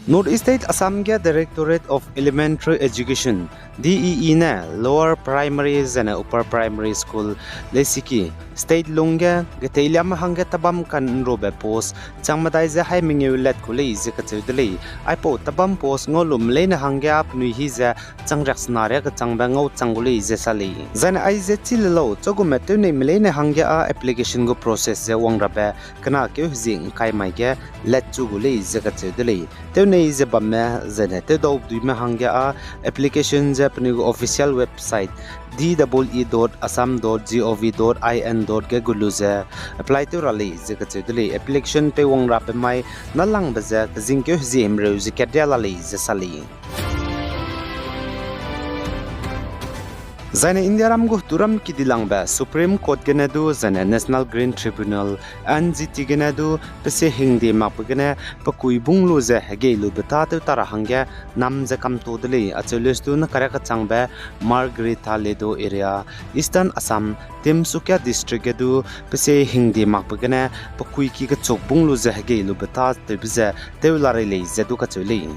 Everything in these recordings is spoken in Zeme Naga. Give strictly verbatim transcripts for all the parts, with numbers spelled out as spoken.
North East State Assam ge Directorate of Elementary Education, D E E ne Lower Primary zene Upper Primary School, leisiki state lungge geteiliame hangge tabam kan nrube post chang medai ze hai mengeu let ku lei ze kacheu de lei. Aipau tabam post ngau lume leine hangge â penui hi ze chang riaksena riak kechangbe ngau chang gu lei ze sa lei. Zaine aize chi le lau, chagume tewneime leine hangge â application gu process ze wang rabe kena keu hezie ngkai mai ge let chu gu lei ze kacheu de lei. Tewnei ze bamme, zaine tewdau duime hangge â application ze penui gu official website D E E dot assam dot gov dot in dot ge gu lu ze apply tew ra lei ze kacheu de lei. Application pei wang rabe mai nâlangbe ze kezingkeu hezie himreu ze kat ria la lei ze sa lei. Zaine Indiaram gu turam kidilangbe Supreme Court gene du, zaine National Green Tribunal, N G T gene du, pe sie hingdie makbe gene pe kui bung lu ze hegei lube tâtew ta ra hangge nam ze kamto de lei. Acheu lestu ne kariak kechangbe Margherita Ledo area, Eastern Assam, Tinsukia District ge du, pe sie hingdie makbe gene pe kui ki kechuk bung lu ze hegei lube tâtewbe ze tew la rei lei ze du kacheu lei.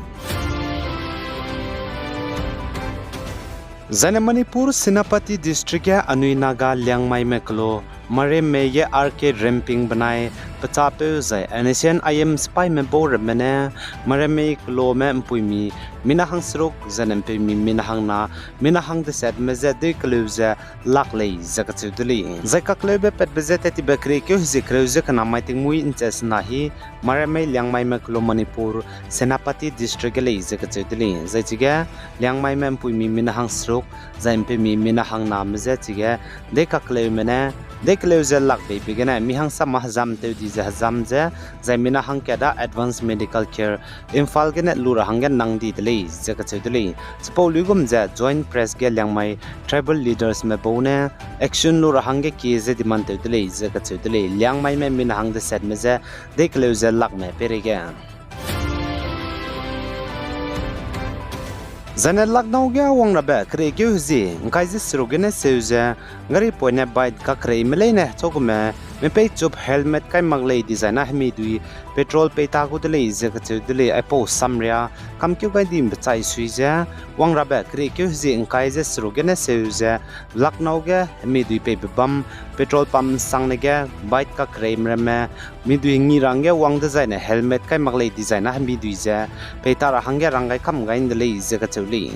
Zaine Manipur Senapati District ge anui Naga Liangmaime kelo, Maremmei ge R K Remping benai pechapeu zai N S C N I M sipaime bau ramme ne, Maremmei kelome mpuimi mina hangseruk, zaine mpeumi mina hangna, mina hangdesetme je dei keleu ze lak lei ze kacheu de lei. Zai kakleube patbe je tat tibe keriekeu hezie kereu ze kena mai tingmuî nche sena hi, Maremmei Liangmaime kelo Manipur, Senapati District ge lei ze kacheu de lei. Zai chige, Liangmaime mpuimi mina hangseruk, zai mpeumi mina hangname je chige, dei kakleume ne, dei keleu ze lak beibe gene, mi hangsama hezam tew di ze hezam ze, zai mina hangkat da Advanced Medical Care, Imphal gene lu ra hangge nang di de lei ze kacheu de lei. Chipau luigum ze Joint Press ge Liangmai tribal leadersme bau ne action lu ra hangge kie ze demand tew de lei ze kacheu de lei. Liangmaime mina hangdesetme je dei keleu ze lakme peireige. Zaine Lucknow ge wang rabe keriekeu hezie ngkai ze seruk gene seu ze, gari poine bike kakereime leine chagume, mepeichup helmet kai mak lei dezaine hemi dui petrol pei ta gu de lei ze kacheu de lei. Aipau samria kamkeu gai dibe chai sui ze, wang rabe keriekeu hezie ngkai ze seruk gene seu ze, Lucknow ge hemi dui peibe bam petrol pump sangne ge bike kakereime ramme, mi dui ngi ra hangge wang dezaine helmet kai mak lei dezaine hemi dui ze, pei ta ra hangge rang gai kam gai de lei ze kacheu lei.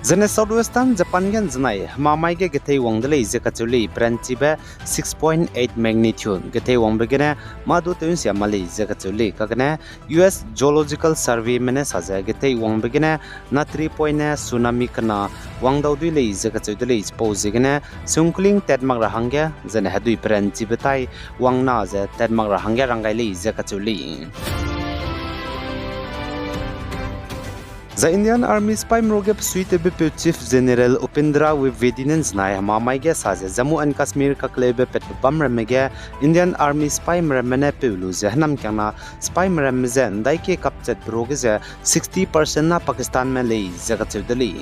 Zaine Southwestern Japan ge nzenai hemamai ge gethei wang de lei ze kacheu lei, peranchibe six point eight magnitude gethei wangbe gene mâ du tew nsia ma lei ze kacheu lei. Kagene U S Geological Surveyme ne sa ze gethei wangbe gene na three point ne tsunami kena wang dau dui lei ze kacheu de lei. Chipau ziegene sungkling tat mak ra hangge, zaine hedui peranchibe tai wang na ze tat mak ra hangge rang gai lei ze kacheu lei. Zai Indian Army sipaime ruage besuitewbepeu Chief General Upendra Dwivedi ne nzenai hemamai ge sa ze Jammu and Kashmir kakleube patbe bam ramme ge Indian Army sipaime ramme ne peu lu ze hênamkiangna sipaime ramme ze ndaike kapchatbe ruage ze sixty percent na Pakistanme lei ze kacheu de lei.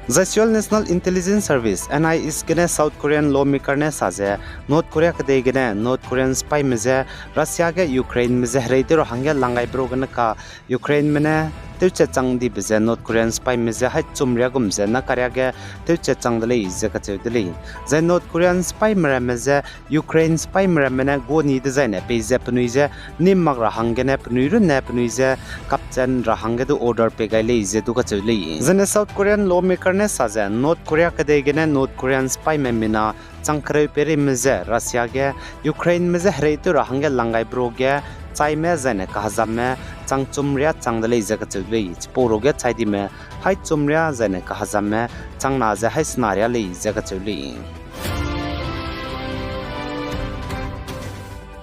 Zai Seoul National Intelligence Service, N I S gene South Korean lawmaker ne sa ze North Korea kedei gene North Korean sipaime je Russia ge Ukraineme je hereitew ra hangge langgaibe ruage ne ka Ukraineme ne tewchat chang dibe ze North Korean sipaime je haî chum riagum ze na kariage tewchat chang de lei ze kacheu de lei. Zai North Korean sipaime ramme je Ukraine sipaime ramme ne guani dezaine peize penui je nim mak ra hanggene penui runne penui je kapchat ra hangge du order pei gai lei ze du kacheu lei. Zene South Korean lawmaker ne sa ze North Korea kedei gene North Korean sipaime mina chang kereu peireime je Russia ge Ukraineme je hereitew ra hangge langgaibe ruage chaime zaine kahezamme chang chum riâ chang de lei ze kacheu lei. Chipau ruage chai dime haî chum riâ zaine kahezamme chang na ze haî sena riâ lei ze kacheu lei.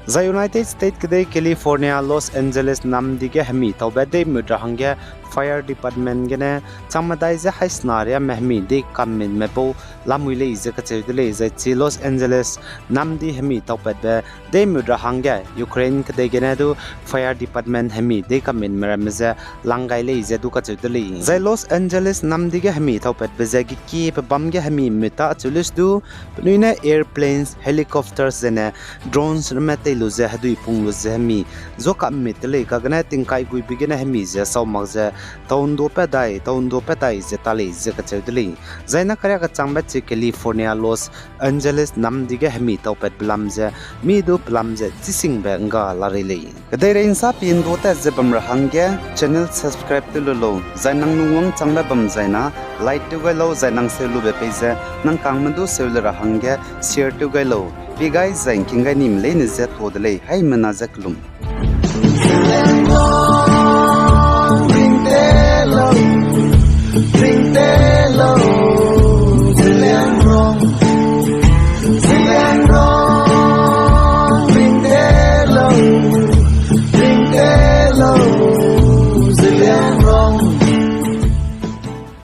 Zai United States kedei California, Los Angeles namdi ge hemi taube deimut ra hangge Fire Department gene changmedai ze haî sena riame hemi dei kammitme bau lamui lei ze kacheu de lei. Zai chi Los Angeles namdi hemi taupatbe deimut ra hangge Ukraine kedei gene du Fire Department hemi dei kammitme ramme ze lang gai lei ze du kacheu de lei. Zai Los Angeles namdi ge hemi taupatbe ze gekiebe bam ge hemi mut ta acheu lus du, penui ne airplanes, helicopters zene drones ramme tei lu ze hedui pung lu ze hemi zuakammit de lei, kagene tingkai guibe gene hemi ze sau mak ze tau nduapat dai, tau nduapat dai ze ta lei ze kacheu de lei. Zai na kariak kachangbe chi California Los Angeles namdi ge hemi taupatbe lam ze, mi du pelam ze chisingbe ngga la rei lei. Kedeirei nsa pi ndua tat ze bam ra hangge channel subscribe tew lu lau, zai nang lungwang changbe bam zai na like tew gai lau, zai nang seu lube pei ze nang kangme du seu le ra hangge share tew gai lau. Pi gai zai ngking gai nime leine ze ta de lei, haimena ze kelum.